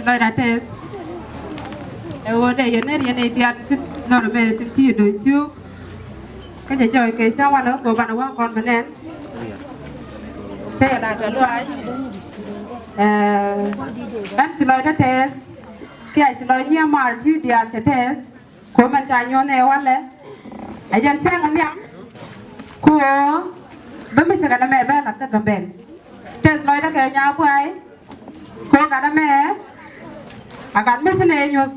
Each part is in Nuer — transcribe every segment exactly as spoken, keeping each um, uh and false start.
Lɔcda tɛth. Ɛ ɣöö dee yɛn ner yɛn ɛ diaal ti nɔnɔ mɛ tin ci yɛ do̱c ciök. Kä jɛ jɔɔc kɛ cäŋ walɛ kä go̱o̱r banɛ waŋ kɔn bɛ nɛn. Cɛ yɛ la tɔ luaac. Ɛɛ, ɛn ci lɔcdä tɛth. Kiɛ ci lɔc nyiɛ maar ti diaal cɛ tɛth. Kuɔmɛn ca nyuɔ̱n ɛ walɛ. Ɛ jɛn cäŋ ɛ nhiam. Kuɔ bä mi cɛ kɛ nɛ mɛ bɛ lat kä Gambɛl. Tɛth lɔcdä kɛ Nyabuay. Kɛ ɣöö gat ɛmɛ a gat mi ci nɛ nyuɔ̱th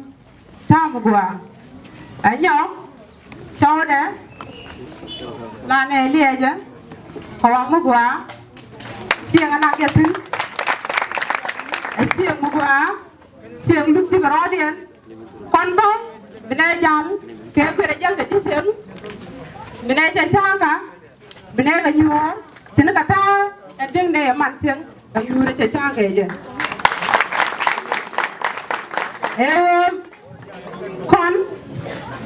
ta̱a̱ mi gɔaa. Ɛ nyɔk cɔwdɛ la nɛ liɛɛcɛ kɛ waŋ mi gɔaa. Cieŋ ɛ nak yɛ thi̱n. Ɛ cieŋ mi gɔaa. Cieŋ luth ji̱ kɛ rɔɔdiɛn. Kɔn bä bi nɛ jal kɛ kui̱dɛ jäl kɛ ji̱ cieŋ. Bi nɛ cɛ ca̱a̱ŋ kä. Bi nɛ kɛ nyuur cini kɛ ta̱a̱ ɛn ti̱ŋ nɛ yɛ man cieŋ kɛ nyuur cɛ ca̱a̱ŋ kɛ jɛ. Ɛ ɣöö kɔn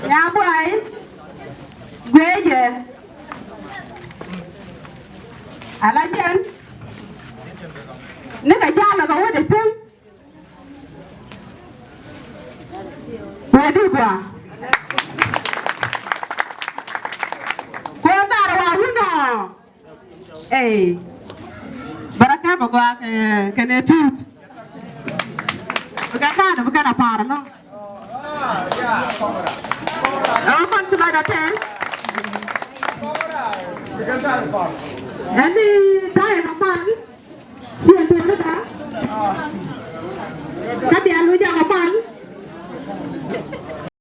Nyabuay guiɛ jɛ ala jɛn ni kɛ jal kɛ wä dɛ cieŋ. Wee di gua. Kuɛ dhar wa wunɔ. Ey. Bara kɛ bɛ gua kɛ, kɛ nɛ tut. Bɛ kɛ naan bɛ kɛ na par lɔ. Ɛ wä kɔn ti lɔcdä tɛth. Ɛn ni ta̱yɛ kɛ man. Ciɛ duɔ̱ɔ̱r kä. Kä diaal wä jakɔ man.